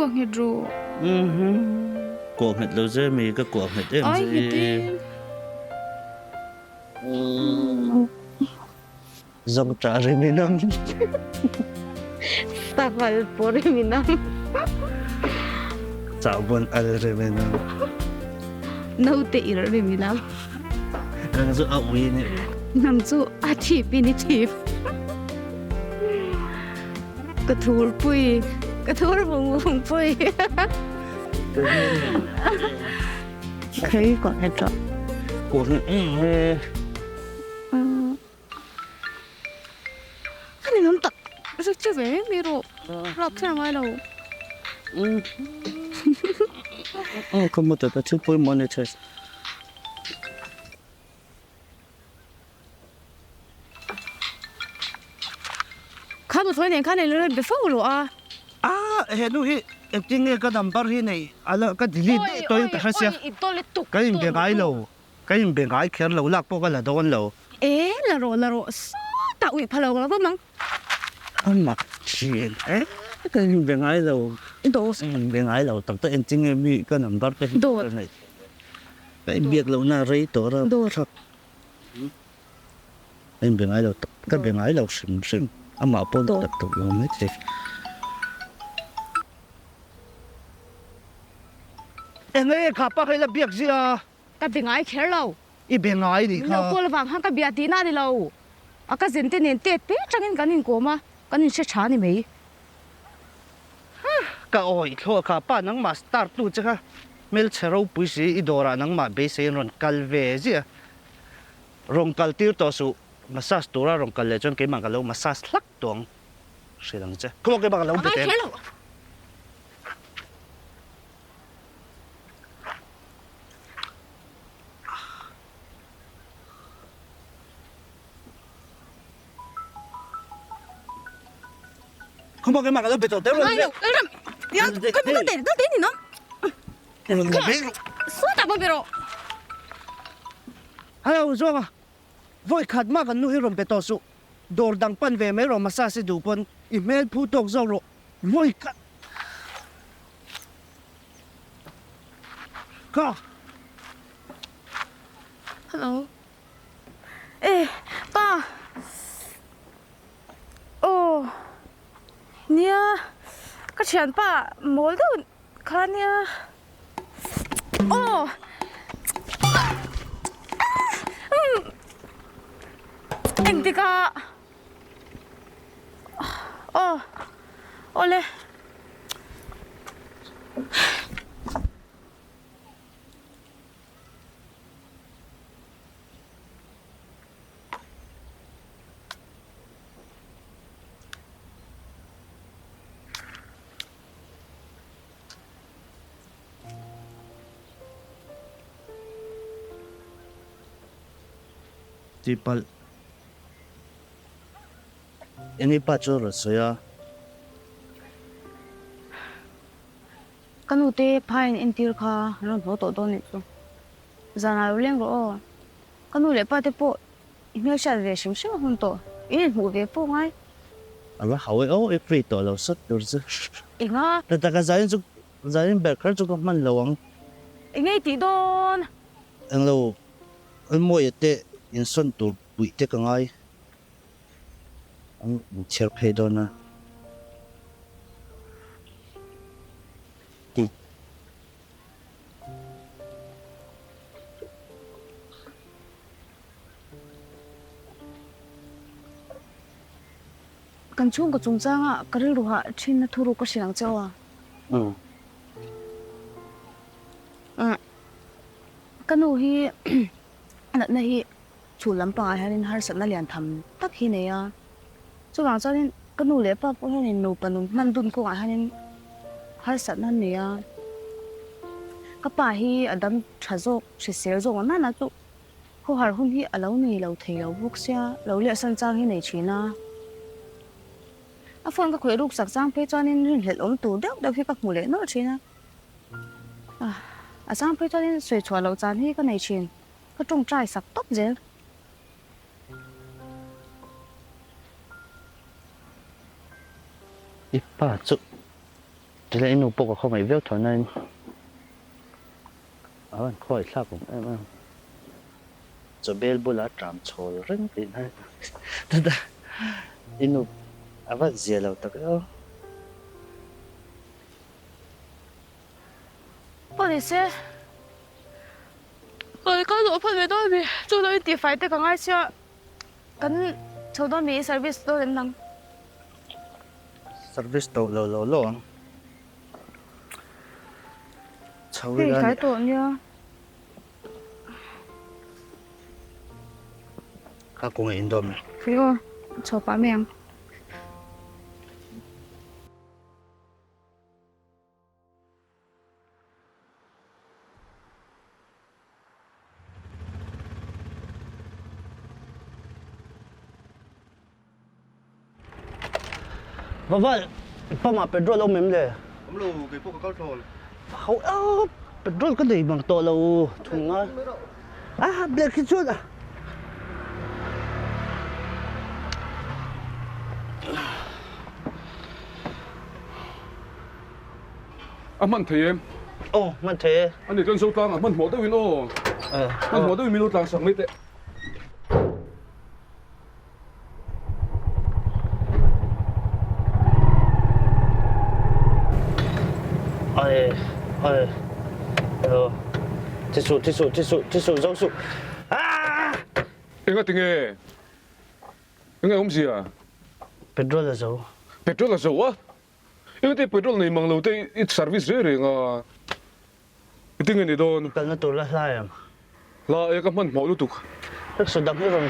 kuah nghet rawh. Mhm. Kuah nghet lo che mi ka kuah nghet em che. Ai nghet em. Zawng ṭah rim in ang. Safal pawh rim in ang. Chahbawn al rim in ang. Naute ir rim in ang. Nang chu a ui ni. Nang chu a thip in i thip. Ka thur pui. Ka thur vung vung pui. Khei kuah nghet rawh. Kuah nghet em em. Ka ninawm tak zet che ve mi rawh rap kher ngai lo. Ka mu ta ta thil pawimawh a ni thei. Kha muthawi nen khan eng be fo lo a. A he nu hi engtin nge ka number hi nei a ka delete daih tawhin ka hre sia. Ka inbe ngai lo. Ka inbe ngai kher lo, lak pawh ka la dawn lo. E, la rawh, la rawh, sawtah uih pha lo ka lo va mang. A mak thin e, ka inbe ngai lo. Dawt. Ka inbe ngai lo tak tak, engtin nge mi ka number te hi Dawt. ka neih. Ka inbiak lohna a rei tawh rap. Dawt. Ka inbe ngai lo tak, ka be ngai lo hrim hrim, amah pawh Dawt. tak tak lo maithei. Enge kha pa kha ila biak zia? Ka be ngai kher lo. I be ngai nih kha. Min lo call avang khan ka bia tihna a ni lo. A cousin te nen tet pe atangin kan inkawm a, kan inhre tha a ni mai. Huh! Ka awih thlawh kha pa nangmah star tu che kha hmelchhe ropui si i dawrah nangmah beiseiin rawn kal ve ziah. Rawn kal tir tawh suh, massage tura rawn kal leh chuan keimah ka lo massage hlak tawh ang. Hrilh ang che. Khaw keimah ka lo A be ngai teh. kher lo. Không có cái mặt là bị tổ tế rồi. Hello Zuanga, vawi khat mah kan nu hi rawn be tawh suh. Dawr dang pan ve mai rawh massage i duh pawn i hmel phu tawk zawk rawh. Vawi khat. Ka. Hello. Eh, pa. Oh. Nia. Ka thian pa mawl deuh kha nia. Oh. Engtikah. Aw awle. Tihpalh. Eng i pa chu a rawn sawi a. Ka nu te phaiin entir kha an rawn haw tawh dawn nih chu. Zanah lo leng rawh aw. Ka nu leh pa te pawh i hmelhriat ve hrim hrim a hun tawh. In inhmuh ve pawh ngai. A va hau e aw, i free tawh lo sawt tur chu. Enga? Ta taka zain chu zain ber kher chu ka hman lo ang. Eng nge i tih dawn? Englo, Almawia te insawn tur puih te ka ngai. An inchhiar phei dawn a. Ti. Kan chhungkaw chungchanga ka rilru hah thin a thuruk ka hrilh ang che aw a. Ka nu hi natna hi Chhul lampangah hianin harsatna lian tham tak hi nei a, chuvang chuanin ka nu leh pa pawh hianin nupa nun hman dun kawngah hianin harsatna an nei a, ka pa hi a dam tha zawk hrisel zawk ang nana chu khawhar hun hi a lo nei lo thei lo bawk sia, lo lehsan chang hi nei thin a, a phone ka khawih ruk sak chang phei chuanin rinhlelh awm tur deuh deuh hi ka hmu leh nawlh thin a, a chang phei chuanin sawi chhuah loh chan hi ka nei thin. Ka tawngtai sak tawp zel. I pa chu Tile i nu pawh ka khawngaih viau tho nain a rawn khawngaih thlak awm em em. Chawbel bulah tram chhawl reng tih na chutah i nu a va zia lo tak e aw. Pawh ni se Awi kal duh phawt ve dawn mi chu lo in tihfai te ka ngai sia kan chho dawn mi i service dawn em nang. Service tawh lo lo lo ang. Chho ila ni. Hei tlai tawh nia. Ka kawng a in dawn mi. Kei aw chho pah mai ang. Vaval, pump ah petrol awm em le? Awm lo, kei pawh ka kal thawl. Ho a, petrol ka nei bang tawh lo thung a. A, black hi chuan a. A hman thei em? Aw, hman thei e. A ni chuan Zotlang a hmanhmawh deuhin aw. Hmanhmawh deuhin min lo tlang sak mai teh. Ai, ai, hello. Thi suh, thi suh, thi suh, thi suh, zo suh. Ah! Enga tinge? Enge awmzia? Petrol a zo. Petrol a zo a? Engati petrol nei mang lo te i service reng reng a? Engtinge ni dawn? Kalna tur la hlai ang. Hla e ka hmanhmawh lutuk. Rickshaw dang hi rawn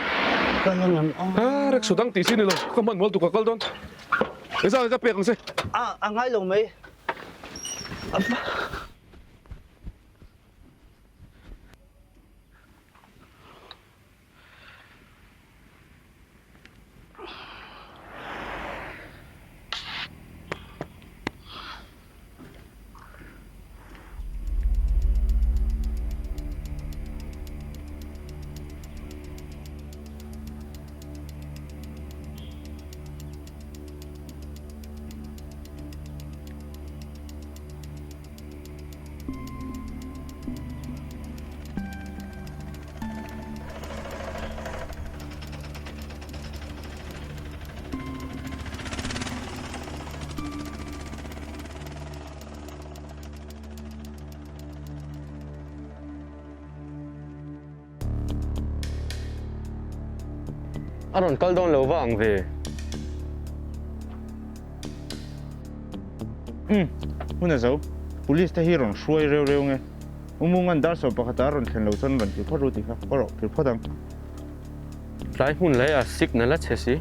kal ang em aw? Ah rickshaw dang tih chi ni lo, ka hmanhmawh lutuk ka kal dawn. Engzah nge ka pek ang che? Ah a ngai lo mai. A rawn kal dawn lo va ang ve. Umm, hun a zo. Police te hi rawn hruai reu reu nge. U Mungan dar sawm pakhatah a rawn thlen lo chuan rawn tir phawt ru tih kha ka rawh tir phawt ang. Tlai hmun leh a signal a chhe si.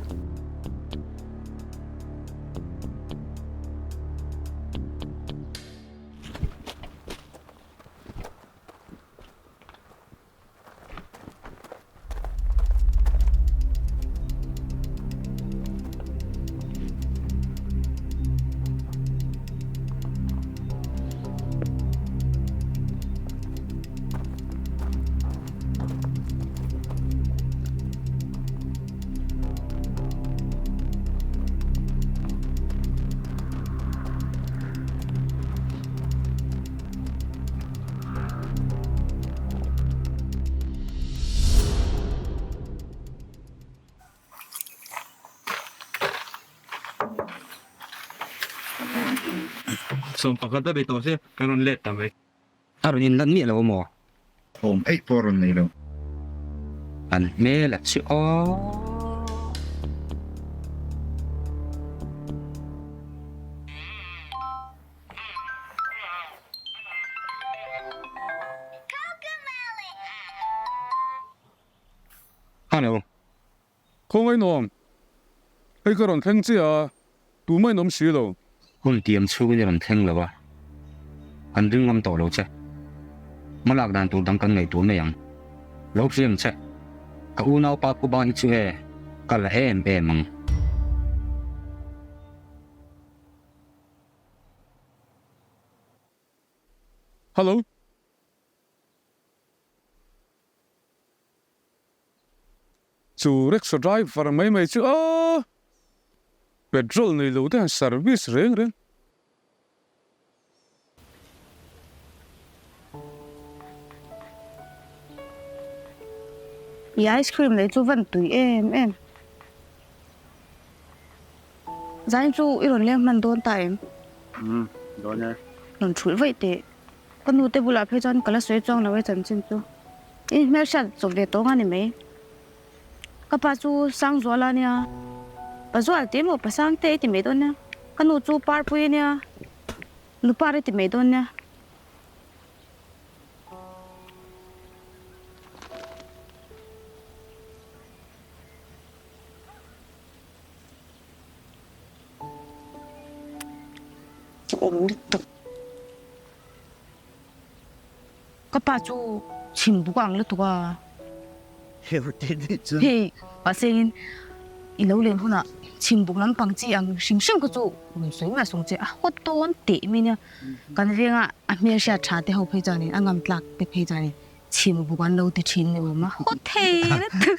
Sawm pakhat a be tawh se ka rawn let ta mai. A rawn inlan miah lo a maw? Thawm eih pawh a rawn nei lo. An hmel a chi aw. Hello. Khawngaih nuam. Hei ka rawn thleng chiah a, tumah in awm si lo. Hun tiam chhungin i rawn thleng lo a, kan ring ngam tawh lo che. Hmalak dan tur dang kan ngaihtuah mai ang. Lo hriam che. Ka unaupa Pu Ba hi chu e, ka la em em ang. Hello. Chu rickshaw driver mai mai chu a petrol nei lo te han service reng reng. I ice cream lei chu van tui em em. Zain chu i rawn leng hman dawn ta em? Umm, dawn e. Rawn thulh vaih teh. Ka nu te bulah phei chuan ka la sawi chuang lo e chanchin chu. I hmelhriat chawp ve tawng a ni mai. Ka pa chu Sangzuala a nia. Pazual tih emaw Pasangte i ti mai dawn nia. Ka nu chu Parpui a nia. Nupar i ti mai dawn nia. Ka pa chu chhim buk ang lutuk a. Hei mahse in i lo len hunah chhim buk lampang chi ang hrim hrim kha chu rawn sawi mai sawng che a hawt dawn teh mai nia. Kan venga a hmelhriat tha te ho phei chuanin a ngam tlak te phei chuanin chhim buk an lo ti thin ni awm a hawt thei lutuk.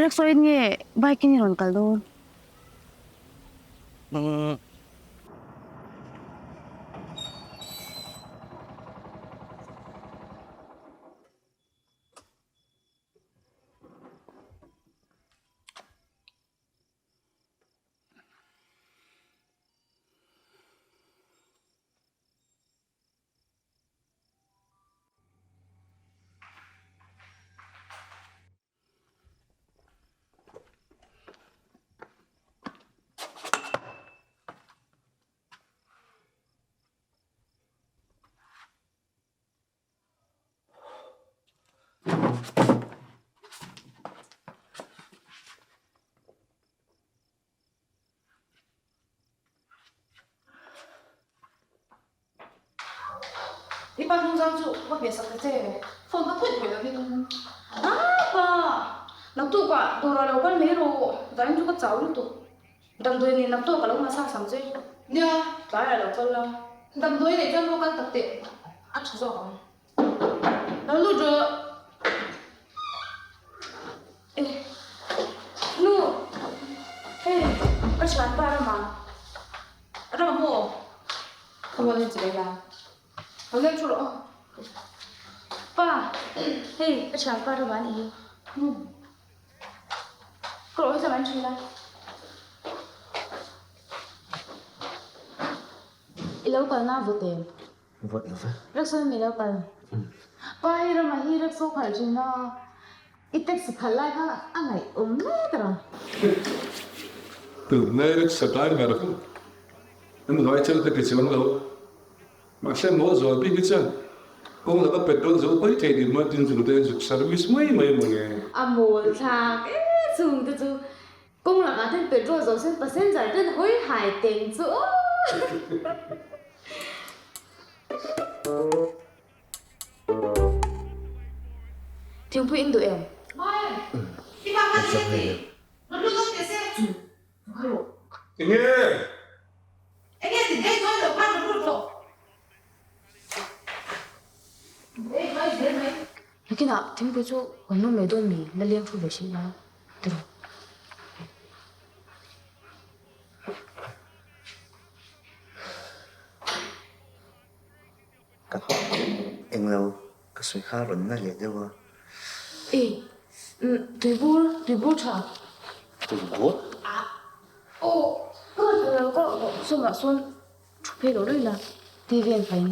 Rickshaw in nge bike in i rawn kal dawn? I pa hnungzang chu va hmeh sak ta che, phone kha phuih phuih lovin. Ah pa, naktuk ah dawrah lo kal mai rawh, vawiin chu ka chau lutuk. Damdawi nen naktuk ka lo massage ang che. Nia, tlaiah lo kal la. Damdawi neih chuan maw kal tak teh, a tha zawk ang. Lo lut rawh. E, nu, hei ka thianpa Rama, Rama maw? Ka mual in chilei la. Lo leng thu rawh aw. Pa, hei ka thianpa Rama a nih hi. Ka rawh hi tlem an ṭhin a. I lo kalna vawt em? Vawt lo ve. Rickshaw in mi lo kal. Pa hei ramah hi rickshaw khalh ṭhin a, i taxi khalh lai kha a ngaih awm mek a. Tunlai rickshaw driver kha an vai chuan ka ti chuang lo. Mahse maw zual bik hi chuan kawng laka petrol zo pai thei din hma tin zuk te zuk service mai mai maw nge. A mawl thlak e chung te chu kawng lakah ten petrol zo sen passenger ten hawi hai teng chu aw. Thingpui in duh em? Enge? Nakinah thingpui chu kan lum leh dawn mi la leng thu ve hrih la tiraw? Ka englo ka sawi kha rawn na leh deuh a. E, tuibur, tuibur tha. Tuibur? Aw, ka ngaithla lo ka sawmah sawn thu phei lo rih la, TV an paih in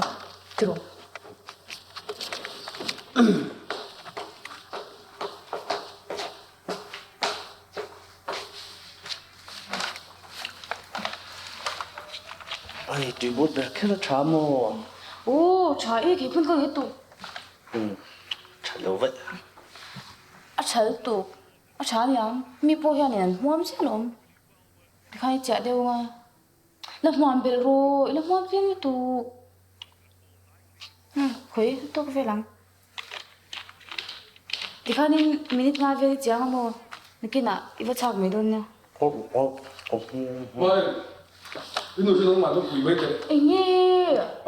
tiraw. Ai tuibur ber kher a tha maw? Aw tha e kei phun ka nge tuk. Umm tha lo vaih. A tha lutuk a tha aniang mi pawh hianin an hmuam chiah alawm tikhan i chiah deuh anga la hmuam belh rawh i la hmuam chiang lutuk umm khawi tawk vel ang. Tikhanin minute nga vel i chiang a maw? Nakinah i va chhak mai dawn nia. Mai, i nu chu nangmah chu pui mai teh. Eng nge?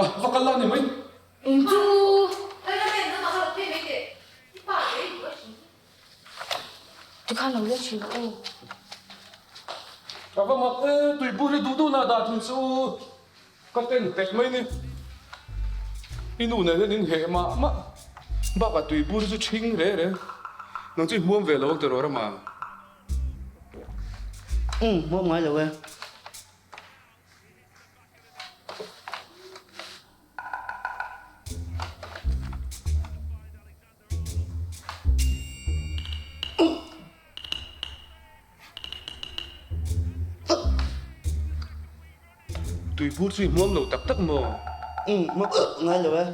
A, va kal la ni mai. Eng chu? Tikhan lo let thin aw. A va mak e, tuipur hi duh duhna dah thin chu ka ten tek mai ni. I nu nen hian in heh mah mah. Bakah tuibur chu ṭhing reh reh. Nang chu i hmuam ve lo ang tiraw Rama? Umm, hmuam ngai lo e. Tuibur chu i hmuam lo tak tak maw? Umm, hmuam ngai lo e.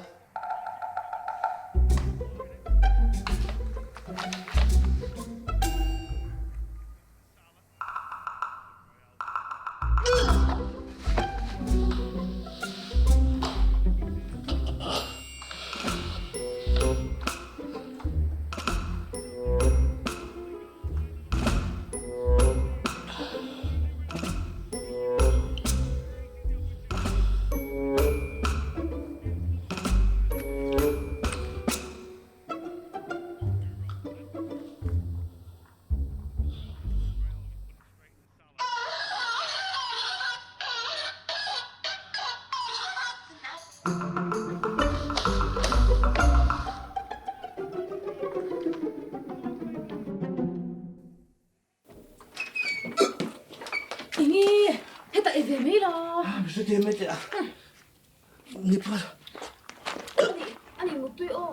Enge hetah i ve mai la. Hre mai teh a. Ni phal. Ani mutui aw.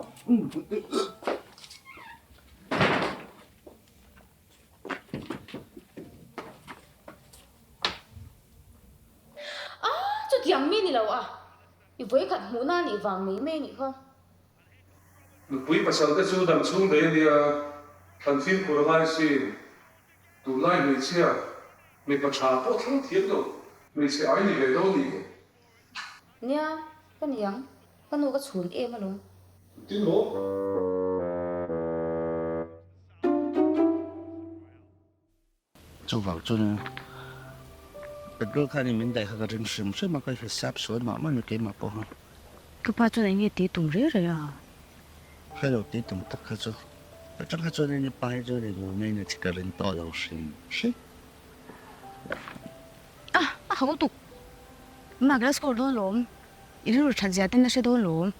A, chutiang mi ni lo a, i vawikhat hmuhna a nih vang mai mai a nih kha. Nupui pasal te chu dam chhung daih a nia, thlan fimkhur a ngai sin. Tunlai hmeichhia, mipa tha pawh thlang thiam lo, hmeichhe ai ni ve dawn nih kha. Nia, ka ni ang. Ka nu ka chhun em alawm. Tin maw? Chuvang chuan petrol khan min daih kha ka ring hrim hrim a, ka hisap sual mah mah ni keimah pawh kha. Ka pa chuan eng nge tih tum reng reng a? Hre lo tih tum tak kha chu atang kha chuan i pa hi chuan i nu mai na chi ka ring tawh lo hrim hrim. A, a ho tuk. Mark la score dawn lawm. I rilru that zia ten a hre dawn lawm.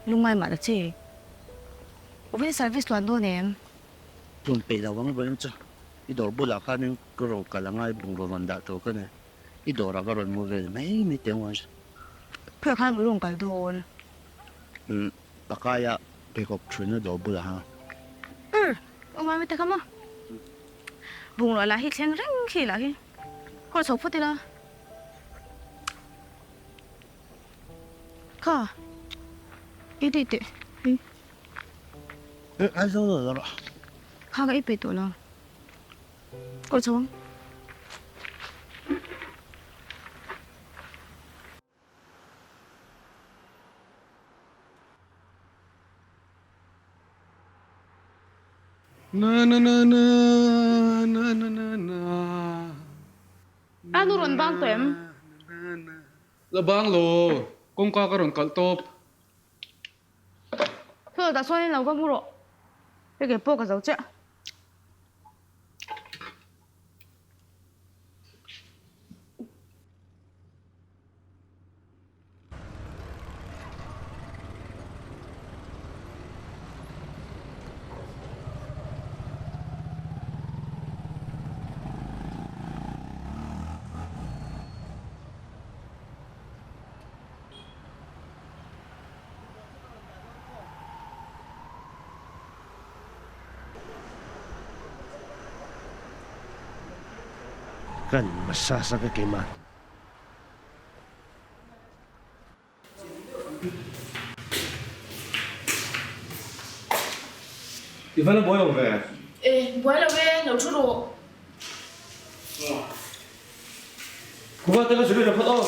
Lungngai mah ta che. Uvin service tluan dawn em? Tun peih lo ang vawiin chu i dawr bulah khanin ka rawn kal angai bungraw rawn dah tur ka nei. I dawrah ka rawn mu vel mai mai teh ang. Phawih khan ka rawn kal dawn. Umm pakaia pheikhawk thuina dawr bulah ha. Umm awm mai te kha maw. Bungraw lah hi thleng reng khi lah hi. Khaw chho phawt ila. Kha i tih teh hi. Eh ai zo lo rawh. Kha ka i pe tawh lo. Khaw chho ang. Na na na na na na na na. A nu rawn bang tawh em? La bang lo, kawngka ka rawn kalh tawp. Thil tah chuan in lo va mu rawh. Hei kei pawh ka zo chiah. Kan massage a ka keimah. I va la buai lo ve? E, buai lo e, lo thu rawh. Kuva te ka zui lo phawt aw.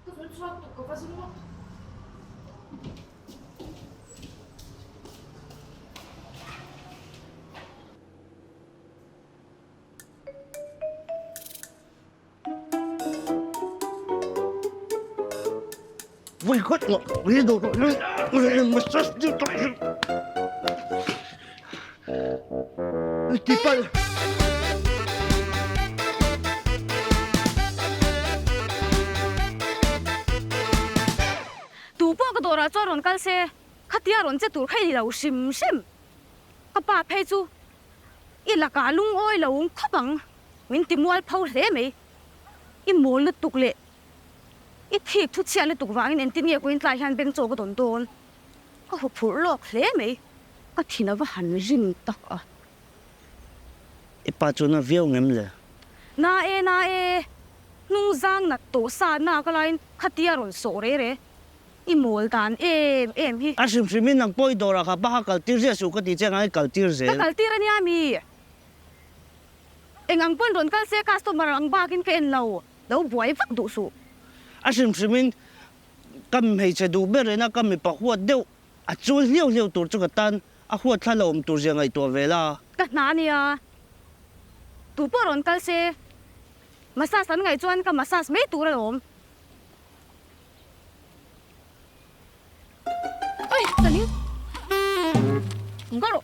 Ka zun chhuak tuk ka va zum ngawt. Tu pawh ka dawrah chuan rawn kal se, khatia rawn che tur kha i ni lo hrim hrim. Ka pa phei chu i lakah lungawi lo khawp ang, min ti mual pho hle mai. I mawl lutuk leh i thik thu chhiat lutuk vangin engtin nge kuin tlai hian beng chaw ka dawn dawn? Ka hu phurh lawk hle mai. Ka thin a va han rim tak a. I pa chu na viau ngem le? Na e, na e, hnung zang nat tawh sa nak alaiin khatia rawn sawh re re. I mawl dan em em hi. A hrim hrimin nang pawh i dawrah kha pa kha kal tir ziah suh ka ti che ngai kal tir zel. Ka kal tir ania mi? Eng ang pawn rawn kal se customer ang bakin ka en lo, lo buai vak duh suh. A hrim hrimin ka hmeichhe duh ber ina ka mipa huat deuh a chul hliau hliau tur chu ka tan a huat thla lo awm tur zia ngaihtuah ve la. Ka hna ania, tu pawh rawn kal se massage an ngaih chuan ka massage mai tur alawm. Oi, ka ning. Ka rawh.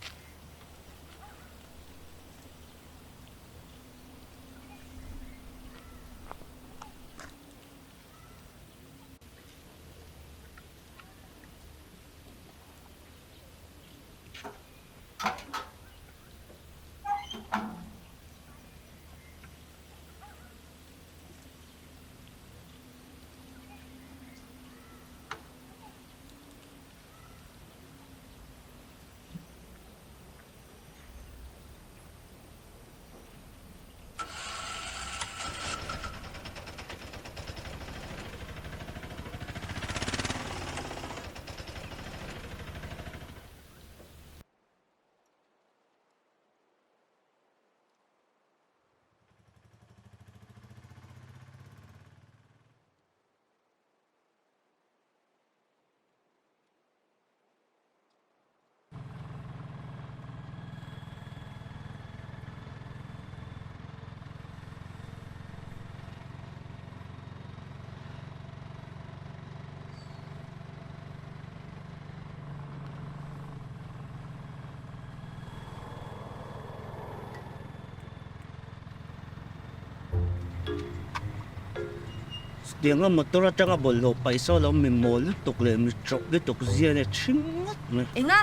Tianga motor atanga bawlhhlawh paih saw lo mi mawl lutuk leh mi chawp lutuk zia nia thin ngawt mai. Enga?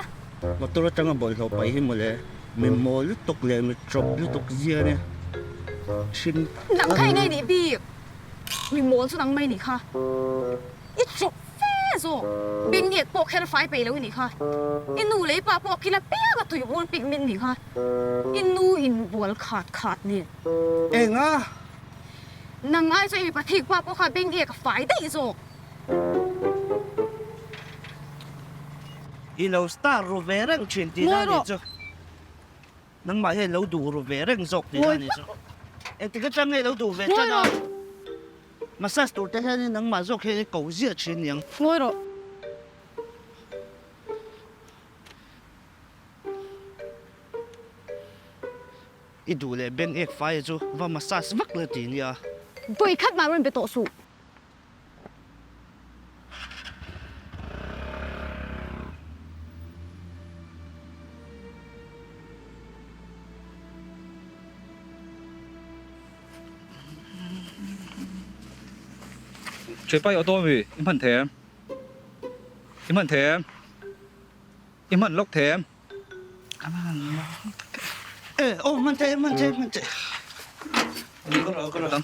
Motor atanga bawlhhlawh paih hi mawle mi mawl lutuk leh mi chawp lutuk zia nia thin. Nang kha eng nge nih bik? Mi mawl chu nang mai nih kha. I chawp fe zawk. Beng nge pawh kher fai peih lo i nih kha. I nu leh i pa pawh kila pianga tui bur pik min nih kha. I nu in bual khat khat nen. Enga? Nang ai chu i mipa thik pa pawh kha beng ek a fai daih zawk. I lo star ru ve reng thin tih na nih chu. Nangmah hian lo duh ru ve reng zawk tih na nih chu. Engtik atang nge i lo duh ve tan a? Massage tur te hian nangmah zawk hian i ko ziah thin niang. Ngawi rawh. I duh leh beng ek fai chu va massage vak la ti nia. Vawi khat mah rawn be tawh suh. Thianpa i auto mi i hman thei em? I hman thei em? I hman lawk thei em? E aw hman thei hman thei hman thei. Ka rawh ka rawh.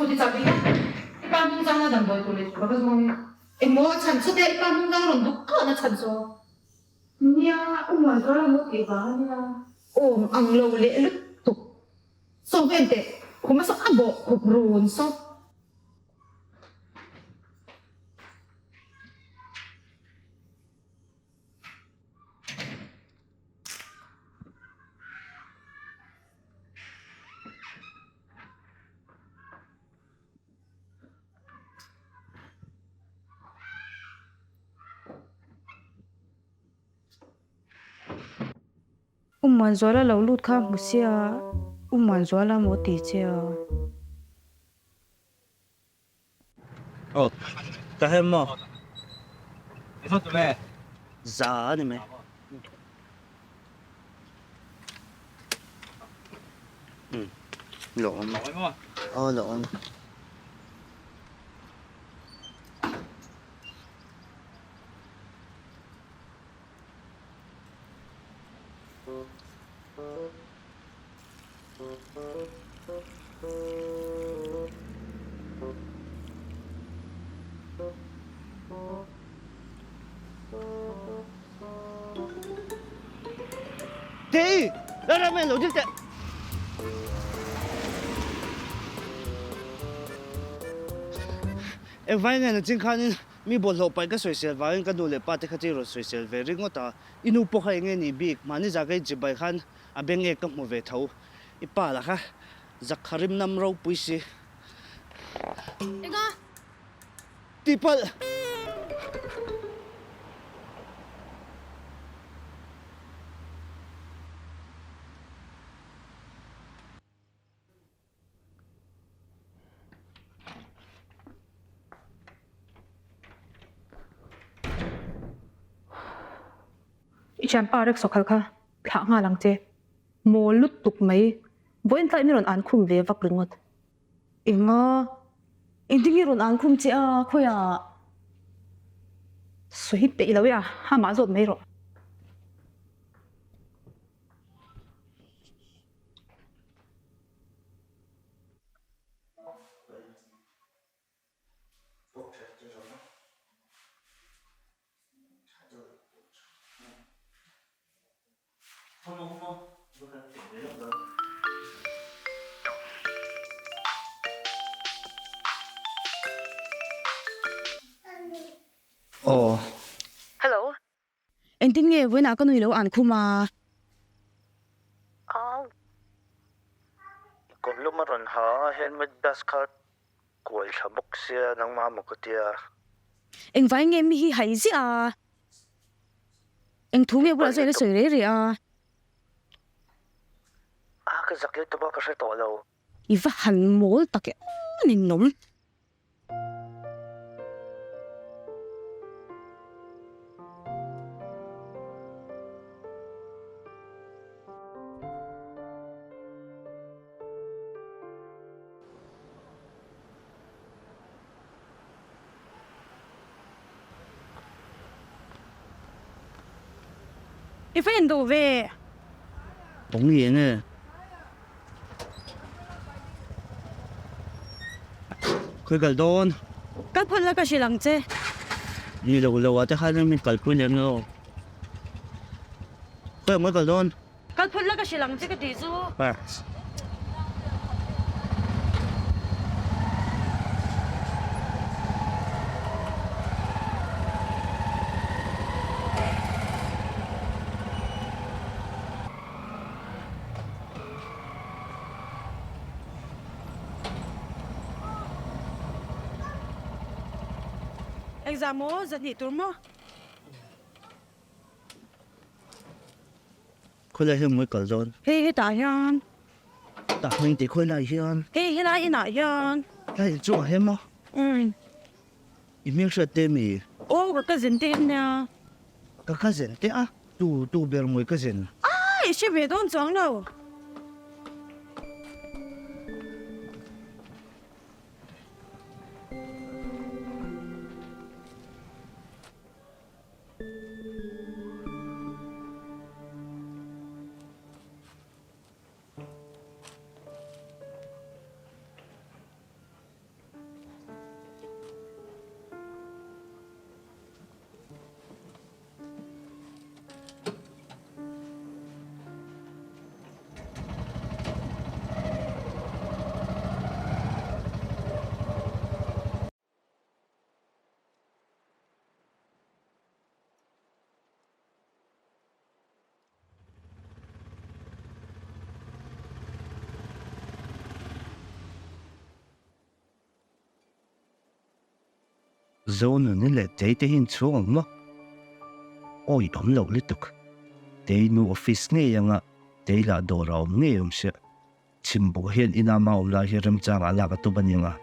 ti chak rih a, i pa hnung zang a damdawi tur lei tur ka va zawng e. Engmaw a chhan chute i pa hnung zang rawn duk thawhna chhan chu. Nia, u Muanzuala maw tih vang a nia. Awm ang lo leh lutuk. Saw vel teh, khum a saw a bawh khup run saw. U Muanzuala lo lut kha hmu sia, U Muanzuala maw ti che a. Aw, ka hem maw? Za a ni mai. Umm, lawm. Aw, lawm. Tei! Lalrama lo dil teh! Engvangin nge nachin khanin mi bawlhhlawh paih ka sawisel vangin ka nu leh pa te kha chu i rawn sawisel ve ringawt a, i nu pawh kha enge ni bik, mahni zah ka inchibai khan A beng ek ka hmu ve tho. I pa lah kha zakha rim nam ropui si. Enga? Tihpalh! I thianpa rek sawkhal kha thlah nghal ang che. Mawl lutuk mai. Vawiin tlai mi rawn an khum ve vak ringawt. Enga? Engtin nge rawn an khum che a, khawiah? Sawi peih lo e a, amah zawt mai rawh. Aw. Hello. Engtin nge vawiinah ka nui lo an khum a? Au. Kawmlum a rawn ha a, helmet dust kha kuai thla bawk sia nangmah maw ka tia. Engvai nge mi hi hai ziah a? Eng thu nge bulah chuan i la sawi rei rei a? A ka zak lutuk a ka hre tawh lo. I va han mawl tak e aw ninawm. I va en duh ve. Awng i eng e. Khawi kal dawn? Kal phawt la ka hrilh ang che. Ni lo lo ah te khan min kalpui lem lo. Khawi ang mawi kal dawn? Kal phawt la ka hrilh ang che ka tih chu. Engzah maw zahnih tur maw? Khawilai hian mawi kal dawn? Hei hetah hian. Tah hming tih khawilai hian? Hei helai inah hian. Helai in chungah hian maw? Umm. I hming hriat te mi? Aw ka cousin te ania. Ka cousin te a? Tu tu ber mawi cousin? Ai i hre ve dawn chuang lo. Zonuni leh Tei te hi inchhung ang maw? Awi awm loh lutuk. Tei nu office ngei anga Tei lah dawr a awm ngei awm sia. Chhimbuh hian ina ma awm lai hi remchangah lak a tum a ni ang a,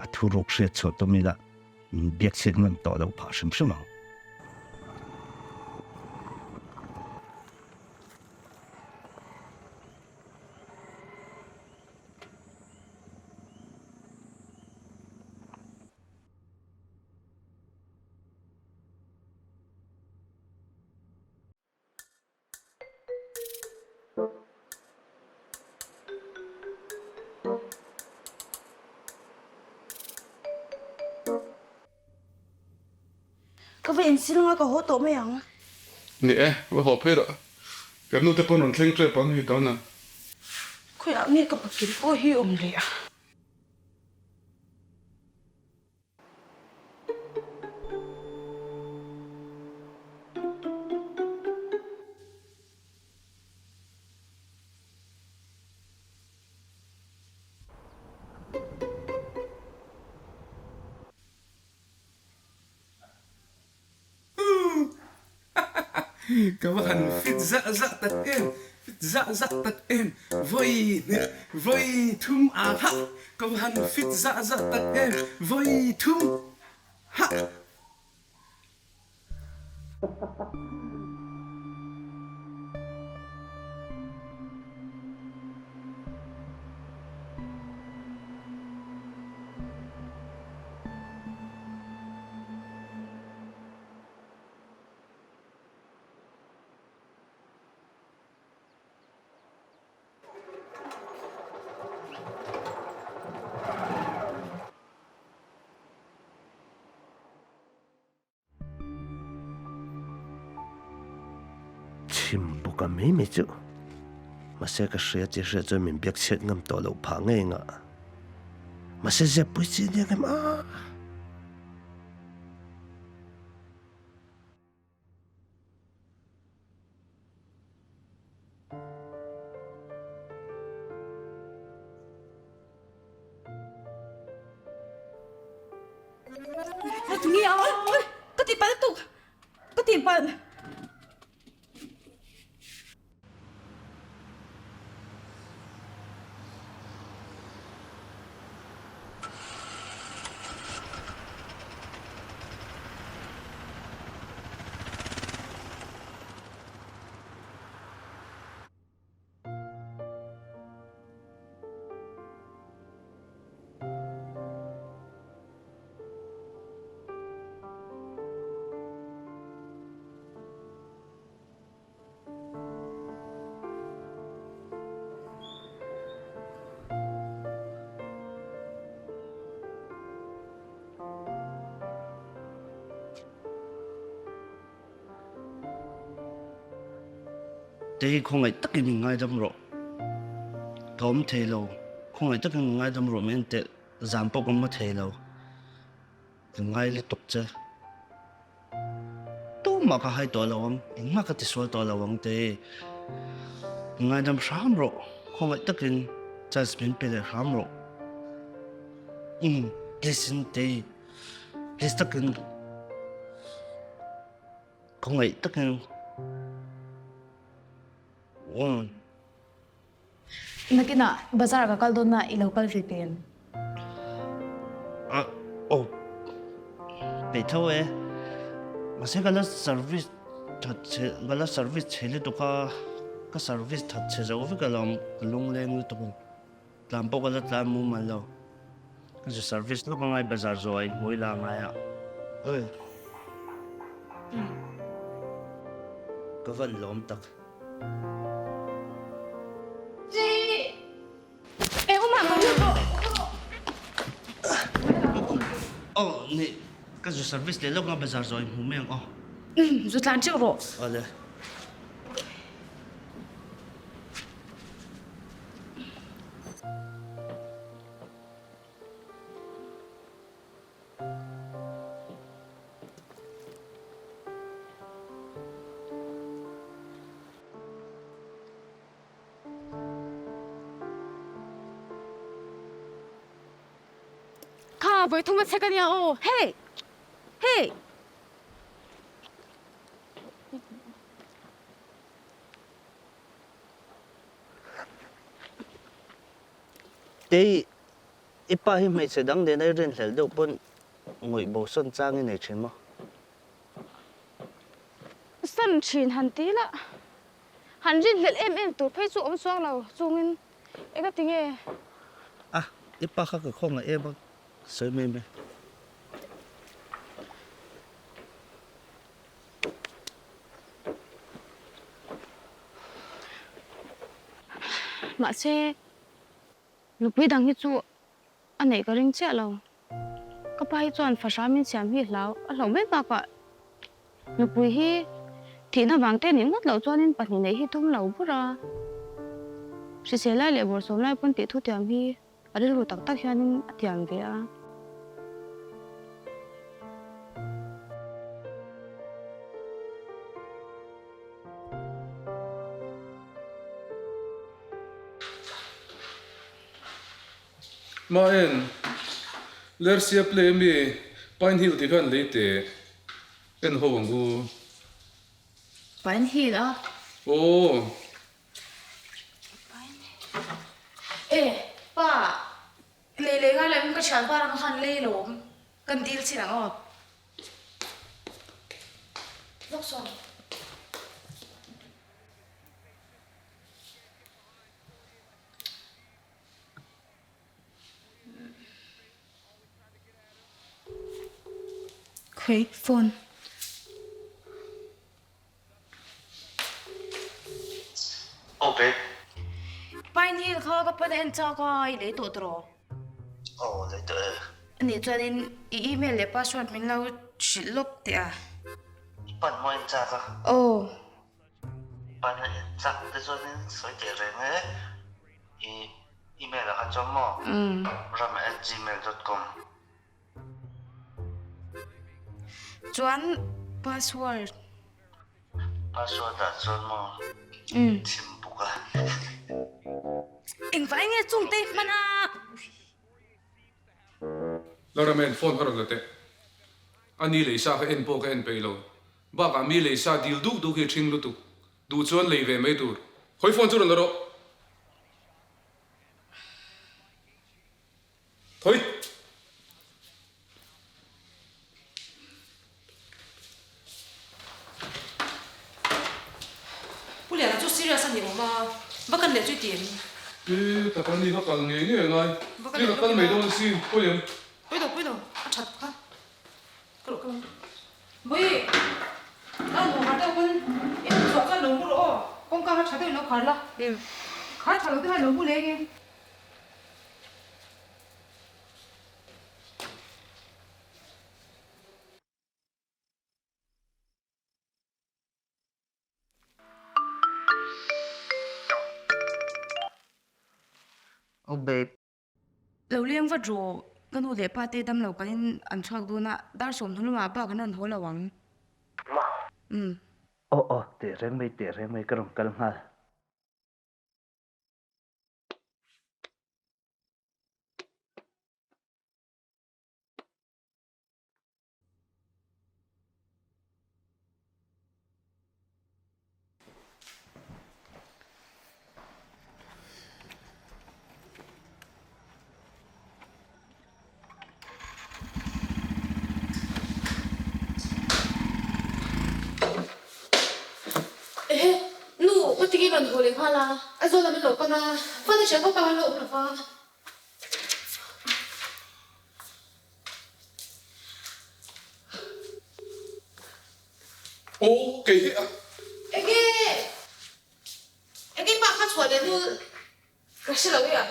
a thuruk hriat chhuah tum ila min biak chhiat ngam tawh loh phah hrim hrim ang. Ka va insil anga ka haw tawh mai ang. Ni e, va haw phei rawh. Kan nute pawn rawn thleng ṭep ang hei dawn a. Khawiah nge ka pakil pawh hi awm leh a. Ka va han fit zah zah tak em, fit zah zah tak em, vawi hnih, vawi thum a hah, ka va han fit zah zah tak em, vawi thum hah. Chhim bawk a mai mai chu. Mahse ka hria chi hria chuan min biak chhiat ngam tawh loh phah ngei ngah. Mahse zep pui chi nia ngem a. Ka tihpalh lutuk, ka tihpalh. Te hi khawngaih takin min ngaidam rawh. Ka awm thei lo. Khawngaih takin min ngaidam rawh min teh zan pawh ka mu thei lo. Ka ngai lutuk che. Tumah ka hai tawh lo ang, engmah ka tisual tawh lo ang te hi. Ka ngaidam hram rawh. Khawngaih takin chance min pe leh hram rawh. Umm please in te hi. Please takin. Khawngaih takin Umm. Nakinah bazar ka kal dawn a i lo kal ve peng. Ah aw peih tho e. Mahse ka la service that che ka la service che lutuk a ka service that che zo vek alawm ka lungleng lutuk ang. Tlan pawh ka la tlan mumal lo. Ka zu service lawk angai bazar zawh ah inhmu ila angai a. Oi. Ka van lawm tak. Aw ni ka zu service leh lawk anga bazar zawh ah inhmu mai ang aw. Zu tlan teuh rawh. Awle. Kha vawi thum a chek a nia aw. Hey! Hey! Tei, i pa hi hmeichhe dang nena i rinhlelh deuh pawn ngawih bo sawn chang i nei thin maw? Sawn thin han ti la, han rinhlelh em em tur phei chu awm chuang lo chungin eng a ti nge? A, i pa kha ka khawngaih em a, sawi mai mai. Mahse, nupui dang hi chu a neih ka ring chiah lo. Ka pa hi chuan fahram min siam hi hlau a hlauh mai bakah nupui hi thihna vang te nih ngawt loh chuanin pahnih neih hi tum lo bur a. Hrisel lai leh bawrhsawm lai pawn tih thutiam hi A rilru tak tak hianin a tiam ve a. Ma en, Lersia play ami Pine Hill tih khan lei teh en ho ang u. Pine Hill a? Aw. E, pa, lei lei ngai loin ka thian pa ram khan lei lawm kan dil chin ang aw. Lawk sawn. Khawi phone. Aw babe. Pine Hill kha ka pan a en chak a, i lei tawh tawh. Aw lei tawh e. Anih chuanin i email leh password min lo hrilh lawk teh a. I pan maw en chak a? Aw. Pan a en chak te chuanin sawi teh reng e. I email ah khan chuan maw? Ram@gmail.com. Chuan password. Password ah chuan maw chim buk a. Engvah enge chung te hman a. Laramen phone ka rawn la teh. A ni lei sa ka en pawh ka en peih lo. Bakah mi lei sa dil duk duk hi a ṭhing lutuk. Duh chuan lei ve mai tur. Hawi phone chu rawn la rawh. Thawi! Pu Liana chu serious a ni awm a, va kan leh chu i ti em? Pi taka ni ka kal ngei ngei angai. Pi ka kal mai dawn a si, pawi em? Pawi lo, pawi lo, a that kha. Ka rawh ka lam. Bawi, a rawn haw har deuh pawn i hmu chhuah chuan lo mu rawh aw, kawngka kha tha deuhin lo khar la. Khar tha lo te khan lo mu leng e. Oh babe. Lo leng vat rawh, ka nu leh pa te damlo kanin an chhuak dawn a, dar sawmhnu lamah bak an rawn haw lo ang. Ma. Umm. Aw aw, teh reng mai teh reng mai ka rawn kal nghal. Ehe, nu, ka ti nge rawn haw leh nghal a, Aizawl lam in lo pan a, fate thian vak ang an lo awm lo va. Aw, kei hi a. Enge, enge pa kha chhuah leh hnu ka hre lo e a.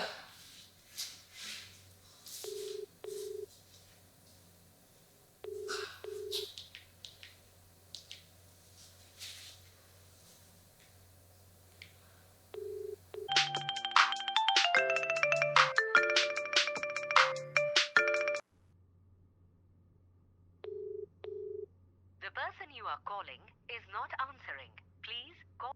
The person you are calling is not answering. Please call.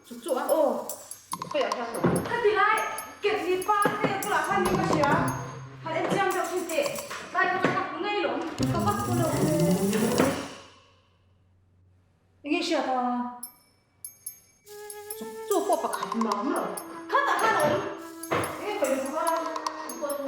Chu chu a aw khawiah hian lo. Khati lai ketli pa te bulah khan ni ka hria. Han en chiang deuh thin teh. Tlai kha ka hmu ngei lawm. Ka va hmu lo. Enge hriat a? Chu chu pawh pakhat mah awm lo. Khatah khan a awm. Enge khawi hmu a? Chu pawh chu.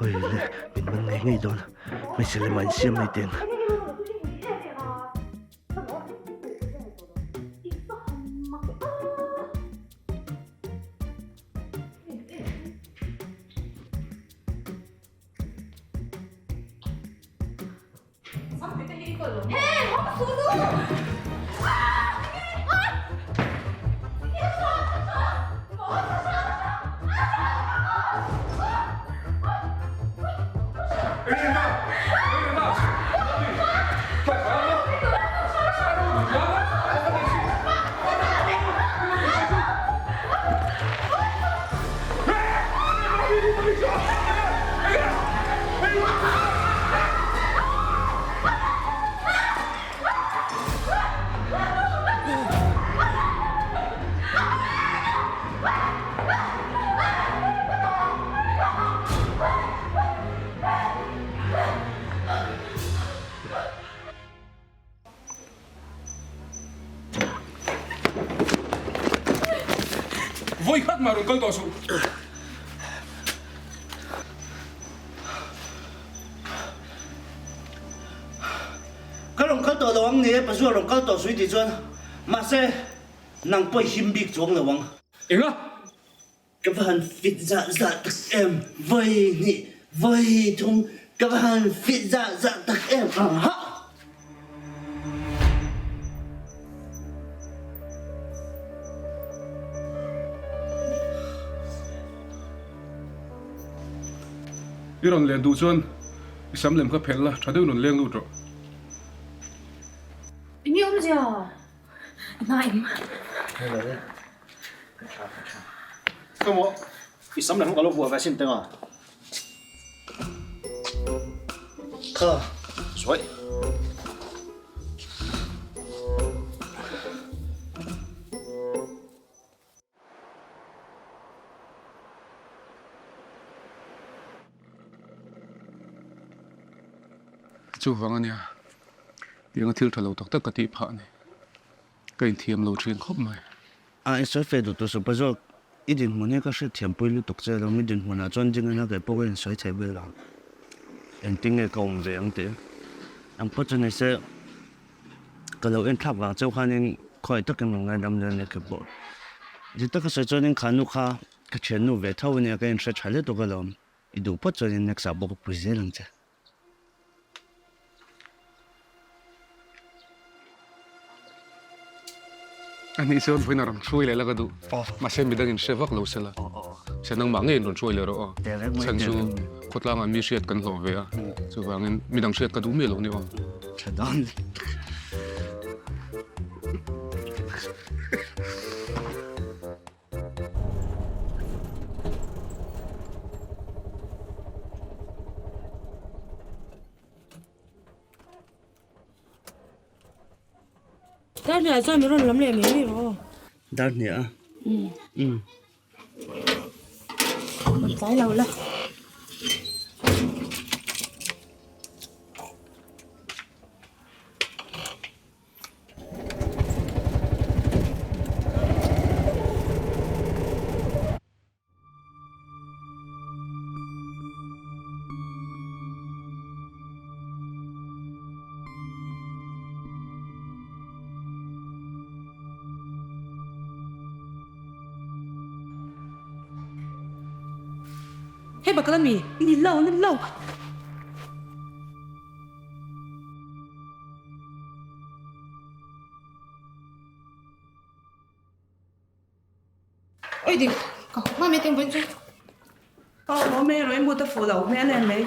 Oi le, min man ngei ngei dawn. Hmeichhe lema insiam mai teng. Vawi khat mah rawn kal tawh suh. Ka rawn kal tawh lo ang ni e, Pazual rawn kal tawh suh i tih chuan mahse nang pawh i him bik chuang lo ang. Enga? Ka va han fit zah zah tak em, vawi hnih, vawi thum, ka va han fit zah zah tak em, aha! I rawn leh duh chuan i sam lem kha phelh la, tha deuhin rawn leng lut rawh. Enge awmzia? Hna em? Ka tha ka tha. Ka maw i sam leh hmang ka lo vuah ve sin teng a. Kha. Zuai. Chuvang ania tianga thil tha lo tak tak ka tih phah a ni. Ka inthiam lo thin khawp mai. A i sawi fe duh tur supa zawk, i dinhmun hi ka hriatthiam pui lutuk che lo, mi dinhmunah chuan ding ila kei pawh ka insawi thei vel ang. Engtin nge ka awm ve ang tih ang pawh chu ni se, ka lo enthlak vang chauh khanin khawi takin rawn ngaidam dawn nia kei pawh. Dik taka sawi chuanin kha nu kha ka thiannu ve tho ania ka inhre tha lutuk alawm, i duh phawt chuanin next ah pawh ka pui zel ang che. A nih chuan vawiin a rawn hruai leh la ka duh. Mahse midang in hre vak lo sela. Se nangmah ngeiin rawn hruai leh rawh aw. Chhan chu khawtlangah mi hriat kan hlawh ve a. Chuvangin midang hriat ka duh miah lo ni aw. Tha dawn. Dar hniah chuan min rawn lam leh mai mai rawh aw. Dar hniah a? Umm. Umm. Rawn tlai lo la. Hei bakal ami? Ni lo, ni lo. Oi dik, ka haw hma mai teng vawiin chu. Aw haw mai rawh i mut a fuh loh hmel em mai.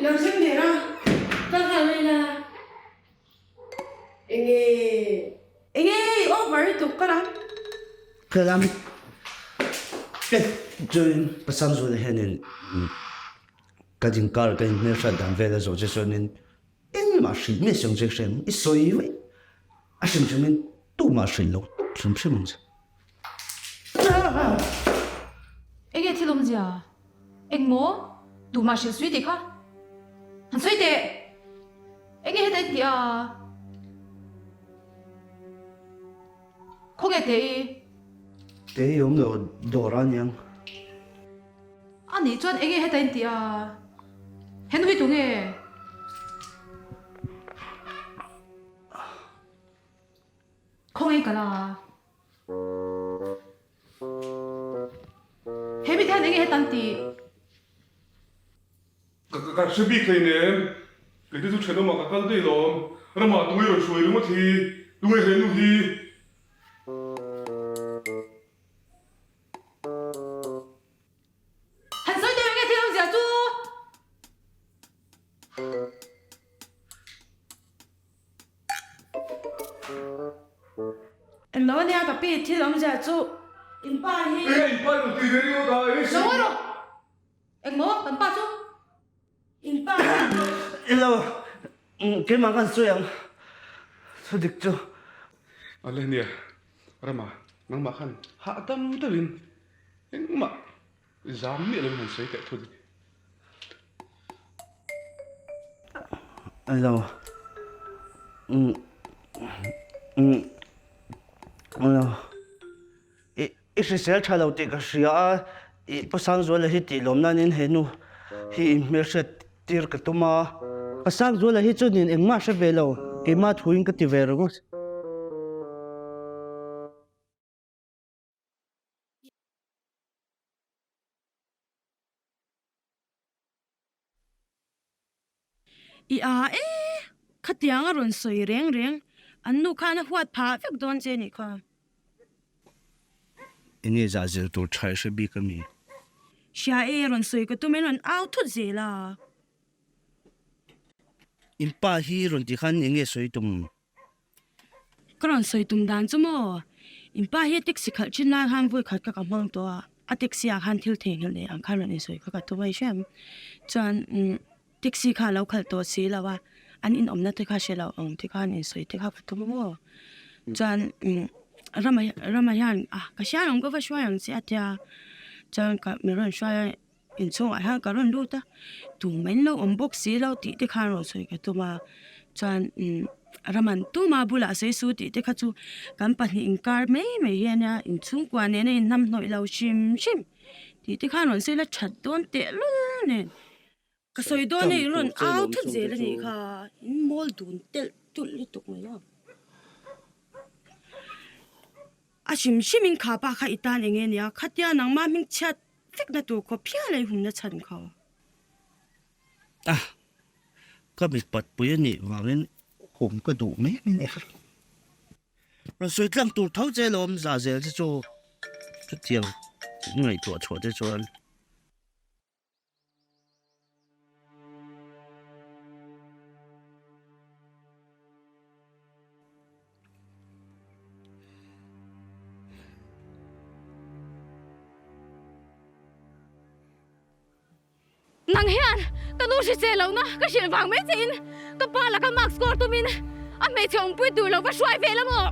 Lo thleng der a, kal nghal mai la. Enge enge i over lutuk ka lam. Ka lam chuan pasal zuala hianin ka dinkar ka inhmelhriat dan vel a zawh che chuanin engmah hrilh miah si ang che ka hria ang i sawi vaih a hrim hrimin tumah hrilh lo tawp hrim hrim ang che. Enge thil awmzia? Engmaw? Tumah hrilh sui tih kha han sawi teh! Enge heta in tih a? Khawnge teh i? Teh i awm lo dawr a niang. A nih chuan enge heta in tih a? Henu hi tunge? Khawnge ka la? He mi hian enge hetan tih? Ka hre bik hlei nem. Kei te chu thenawmah ka kal daih lawm. Ramah tunge rawn hruai ringawt hi? Tunge he nu hi? Han sawi deuh enge thil awmzia chu? Englo ania ka pi thil awmzia chu in pa hi. Enge in pa rawn ti ve ringawt a enge Lo ngawi rawh. Engmaw kan pa chu? In pa hi. Englo keimah khan sawi ang thu dik chu. Ale nia Rama nangmah khan hahdam deuhin engmah zam miah loin han sawi teh thu dik. Alo Alo I i hrisel tha lo tih ka hria a i Pasangzuala hi tih lawm nanin he nu hi in hmelhriat tir ka tum a Pasangzuala hi chuanin engmah hre ve lo keimah thuin ka ti ve ringawt. I a e! Khatiang a rawn sawi reng reng, an nu khan a huat phah vek dawn che nih kha. Enge zah zel tur tha i hre bik a mi? Hria e, rawn sawi ka tum in rawn au thut zel a. In pa hi rawn ti khan enge sawi tum? Ka rawn sawi tum dan chu maw, in pa hi taxi khalh thin lai khan vawi khat kha ka hmang tawh a, a taxi ah khan thil theihnghilh nei ang khan rawn insawi kha ka tum a i hre em? Chuan umm taxi kha a lo khalh tawh si lo a, an inawmna te kha hre lo ang te khan insawi te kha ka tum a maw? Chuan umm Rama Rama hian ah ka hria ang ka va hruai ang che a tia, chuan ka mi rawn hruai a Inchhungah hian ka rawn lut a, tumah in lo awm bawk si lo tih te khan rawn sawi ka tum a, chuan umm Raman tuma bulah sawi su tih te kha chu kan pahnih inkar mai mai hi a nia, inchhungkua nena inhnamhnawih lo hrim hrim tih te khan rawn sawi la that dawn tehlul nen ka sawi dawn hei rawn au thut zel a nih kha, in mawl dun telh tulh lutuk mai a. A hrim hrimin kha pa kha i tan eng nge nia, khatia nangmah hming chhiat Fekna tur khawp hial a i humna chhan kha. A, ka mipat pui a nih vangin hum ka duh mai mai a ni. Rawn sawi tlang tur tho che lawm za zel che chu chutiang ngaihtuah chhuah te chuan. Nang hian ka nu hrisel lohna ka hrilh vang mai che in ka pa laka mark score tumin a hmeichhe awmpui tur lo va hruai ve la maw?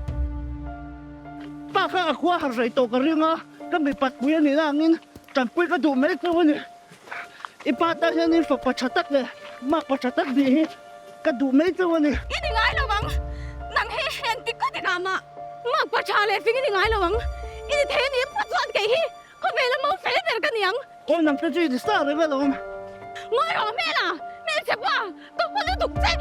Pa kha a khua har rei tawh ka ring a, ka mipat pui a nih na angin tanpui ka duh mai chu a ni. I pa tan hianin fapa tha tak leh makpa tha tak nih hi ka duh mai chu a ni. I ni ngai lo ang, nang hi engtik ka ti ngah mah, makpa tha leh fing i ni ngai lo ang, i ni thei a nih phawt chuan kei hi khawvela mo fel ber ka ni ang. Aw nang te chu i ni sa reng alawm. Ngawi rawh hmela, hmelchhe pa, ka hmu lutuk che.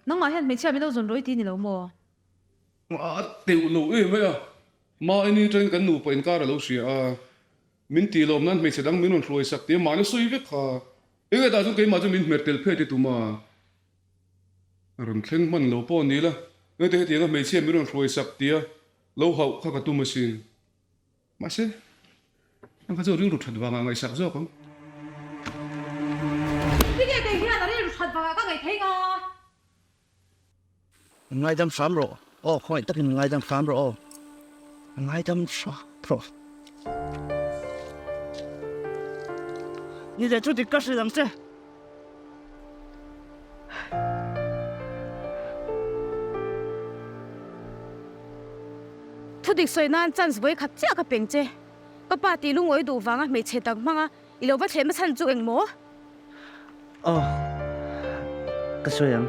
Nangmah hian hmeichhia min lo zawn rawih ti ni lo maw? A teuh lo em mai a, mahni atangin kan nupa inkar a lo hria a, min tih lawm nan hmeichhe dang min rawn hruai sak tia mahni sawi vek kha. Enge tah chuan keimah chu min hmer tel phei ti tum a, rawn thleng hman lo pawh ni la, engte hetianga hmeichhia min rawn hruai sak tia lo hauh kha ka tum asin. Mahse, ang kha chu rilru that vangah ngaihsak zawk ang. Tinge kei hian a rilru that vangah ka ngaih thei nga? Ngaidam hram rawh aw, khawngaih takin ngaidam hram rawh aw, ngaidam hram rawh. Ni leh chu dik ka hrilh ang che. Thudik sawi nan chance vawi khat chiah ka peng che. Ka pa tih lungawi duh vanga hmeichhe tak hmanga i lo va thlehna chhan chu eng maw? Aw, ka sawi ang.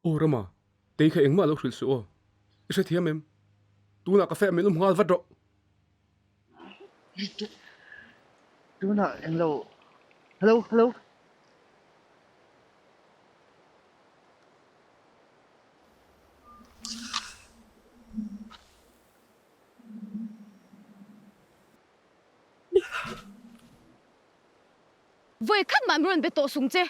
Aw Rama, tei kha engmah lo hrilh suh aw. I hrethiam em? Tunah ka feh min awm nghal vat rawh. Tunah englo Hello hello. Vawi khat mah min rawn be tawh sung che.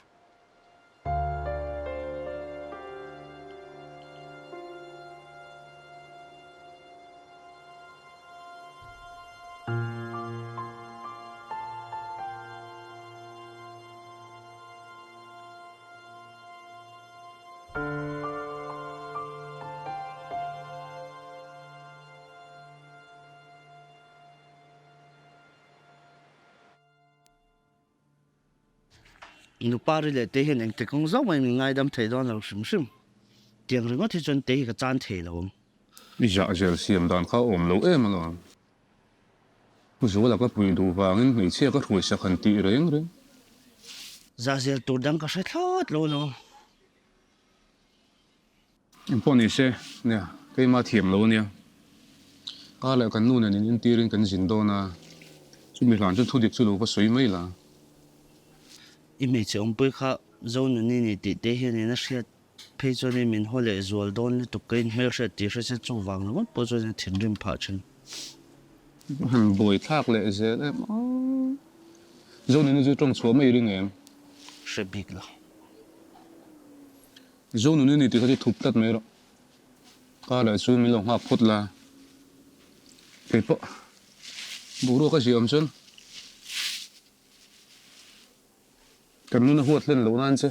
Nupa ri leh te hian engti kawng zawk mai min ngaidam thei dawn lo hrim hrim. Tiang ringawt hi chuan te hi ka chan thei lo ang. I zah zel siam dan kha a awm lo em alawm. Pu Zuala ka puih duh vangin hmeichhia ka hruai sak han tih reng reng. Zah zel tur dang ka hre thlawt lo alawm. Engpawh ni se, nia, keimah thiam lo ania. Kar leh kan nu nen in entirin kan zin dawn a, chumi hlan chu thudik chu lo va sawi mai la. I hmeichhe awmpui kha Zonuni ni tih te hian in a hriat phei chuan in min haw leh zual dawn lutuk ka inhmelhriat tih hre se chuvang ringawt pawh chuan a thinrim phah thin. Han buai thlak leh zel em a, Zonuni chu tawng chhuah mai ring em? Hre bik lo. Zonuni ni tih kha chu thup tlat mai rawh. Ka leh chu min lo nghak phawt la. Kei pawh boruak a ziah awm chuan kan nun a huat hlen loh nan che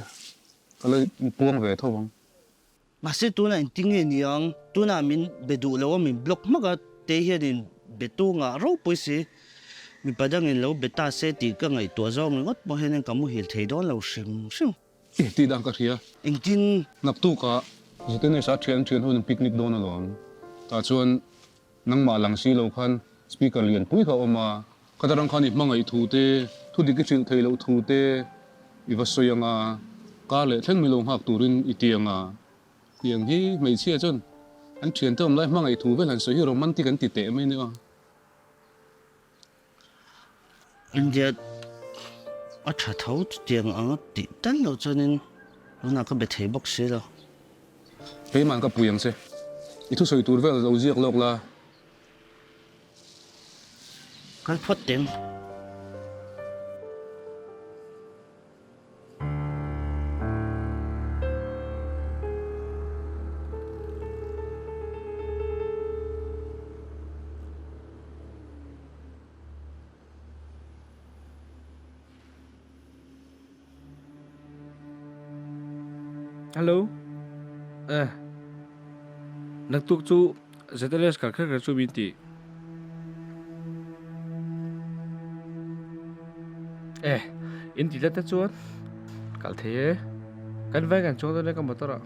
ka la puang ve tho ang. Mahse tunah engtin nge ni ang? Tunah min be duh lo a, min block hmak a, te hianin be tu ngah ropui si. Mipa dangin lo be ta se tih ka ngaihtuah zawng ringawt pawh hianin ka muhil thei dawn lo hrim hrim. I tih dan ka hria. Engtin? Naktukah Zitenes-a thian thian hun picnic dawn alawm. Tah chuan nangmah lang si lo khan speaker lian pui kha a awm a, khata rang khan i hmangaih thu te, thu dik i hrilh theih loh thu te i va sawi ang a, kar leh thleng mi lo nghak turin i ti ang a. Tiang hi hmeichhia chuan an thiante awm lai hmangaih thu vel han sawi hi romantic an ti teh mai nia. India a tha tho chutiang ang a tih tal loh chuanin tunah ka be thei bawk si lo. Keimah ka pui ang che. I thusawi tur vel lo ziak lawk la. Kal phawt teng. Hello. Eh. Naktuk chu ZLS kal kher kher chu min ti. Eh, in ti tlat te chuan kal thei e. Kan vai kan chuang dawn e ka motor ah.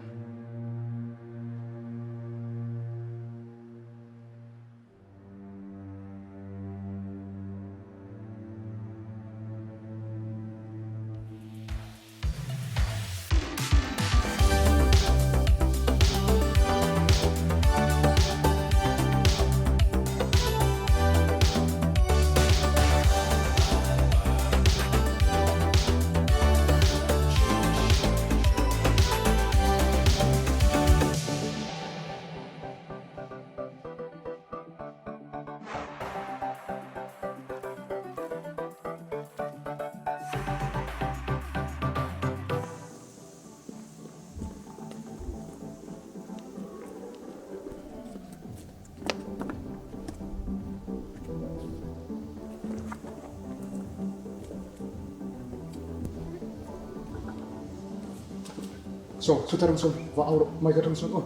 Saw, chuta ram sawn va au rawh, Mike atang sawn aw.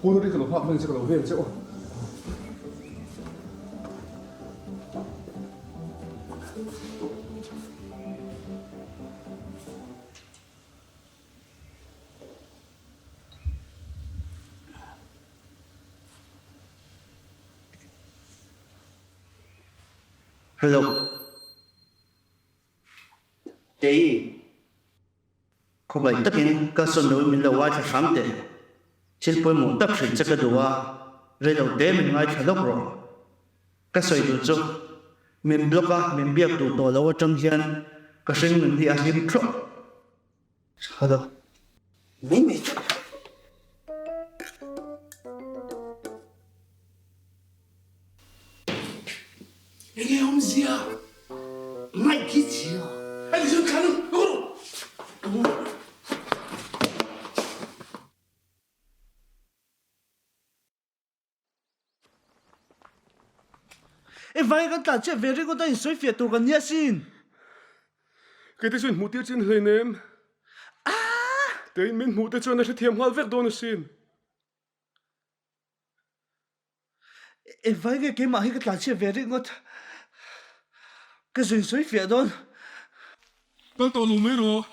Pawn aṭang ka lo nghak mai ang che, ka lo vel che aw. Hello. Tei. Khawmai takin ka sawn loin min lo ngaithla hram teh. Thil pawimawh tak hrilh che ka duh a, reilo te min ngaithla lawk rawh. Ka sawi duh chu, min block a, min biak duh tawh lo atang hian ka hring nun hi a hlim thlawh. Hello. Mai mai chu. Enge awmzia? Mic hi chhia. Hei zun thla nu ru. E vai kan tlan chiah ve ringawt a insawi fiah tur kan nia sin. Kei te chuan hmuh tir chin hleinem. Tein min hmuh te chuan a hrethiam nghal vek dawn asin. Engvai nge keimah hi ka tlanchhiat ve ringawt? Ka zin sawi fiah dawn. Kal tawh lo mai rawh.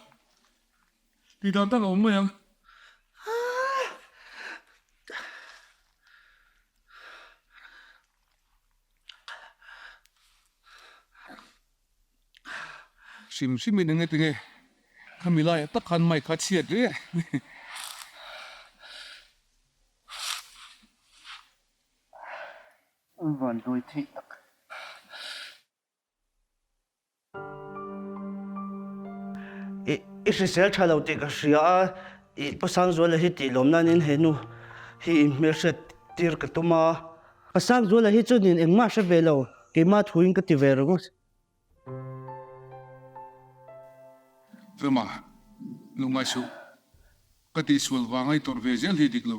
Tih dan tak a awm mai ang. Hrim hrim in enge tinge khami laiah tak khan mic kha chhiat rih e. An van dawi theih tak. I i hrisel tha lo tih ka hria a, i Pasangzuala hi tih lawm nanin he nu hi in hmelhriat tir ka tum a. Pasangzuala hi chuanin engmah hre ve lo, keimah thuin ka ti ve ringawt. Rama, lo ngai suh. Ka tihsual vanga i tawrh ve zel hi dik lo.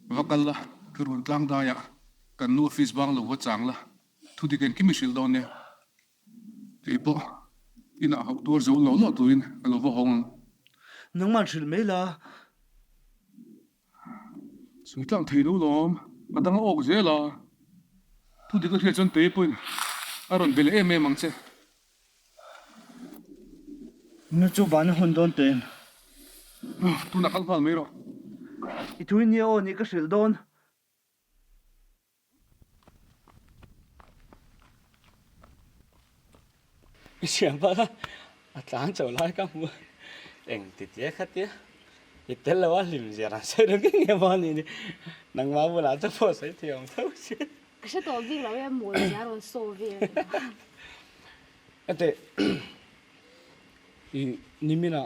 Va kal la, ka rawn tlang dai a, kan nu office bang lo va chang la, thu dik engkim i hrilh dawn nia. Kei pawh inah hauh tuar zo lo lo turin ka lo va hawng ang. Nangman hrilh mai la. Sawi tlang thei lo lawm, a dang a awk zel a, thu dik a hriat chuan tei pawhin a rawn be leh em em ang che. Nu chu van a hun dawn teh em? Tunah kal nghal mai rawh. I thui nia aw nih ka hrilh dawn. I siam bak a, a tlan chho lai ka hmu a, eng ti tia kha tia i tel lo a hlim zia ran sawi reng nge maw ni ni, nangmah bulah chu pawh sawi thei awm tho si. Ka hre tawh bik lo e, mawl zia rawn saw vel. Ate i nimina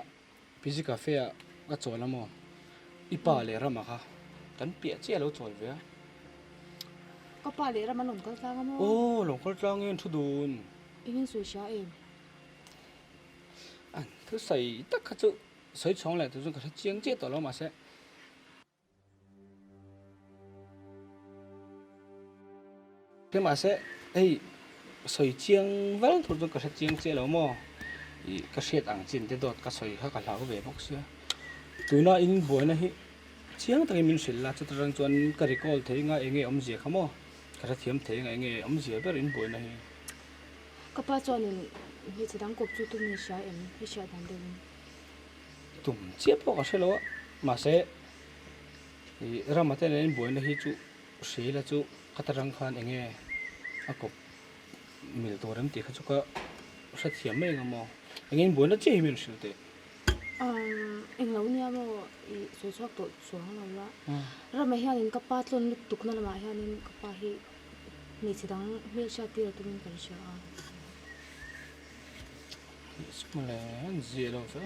PG Cafe ah ka chawl a maw? I pa leh Rama kha kan piah chiah a lo chawl ve a. Ka pa leh Rama an rawn kal tlang a maw? Aw, lo kal tlang e an thu dun. Engin sawi hria em? An thusawi tak kha chu sawi chhawng leh tur chuan ka hre chiang chiah tawh lo mahse. Mahse hei sawi chiang vel tur chu ka hre chiang chiah lo maw? Ih ka hriat ang chin te dawt ka sawi kha ka hlau ve bawk sia. Tuna in buaina hi chiang takin min hrilh la, chuta tang chuan ka recall thei nga enge awmzia kha maw? Ka hrethiam thei nga enge awmzia ber in buaina hi. Ka pa chuanin hmeichhe dang kawp chu tum i hria em? I hriat dan deuhin. Tum chiah pawh ka hre lo a, mahse ih rama te nen in buaina hi chu hria ila chu ka ta rang khan enge a kawp mil tur em tih kha chu ka hrethiam mai ang maw? Enge in buaina chiah hi min hrilh teh. Umm englo nia maw i sawi chhuak tawh chuang lo la. Rama hianin ka pa tlawn lutuk na lamah hianin ka pa hi hmeichhe dang hmelhriat tir a tumin kan hria a. Mawle an zia lo chu.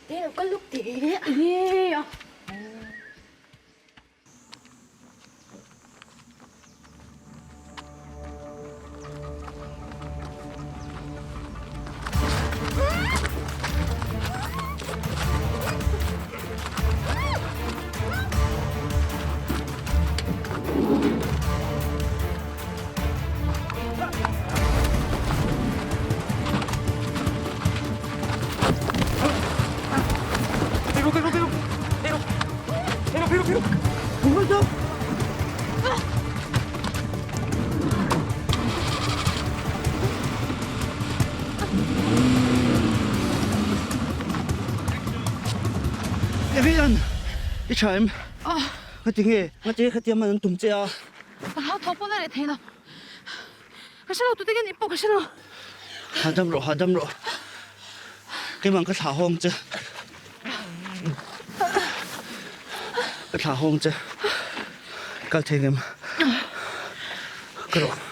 Te lo kal luk teh e a. Evian, i tha em? Ngati nge, ngati nge khatia man an tum che a? Ka hlau tho pawn a reh thei lo. Ka hre lo tute nge nih pawh ka hre lo. Hahdam rawh, hahdam rawh. Keimah ka thlah hawng che. Ka thlah hawng che. Kal thei ngem. Ka rawh.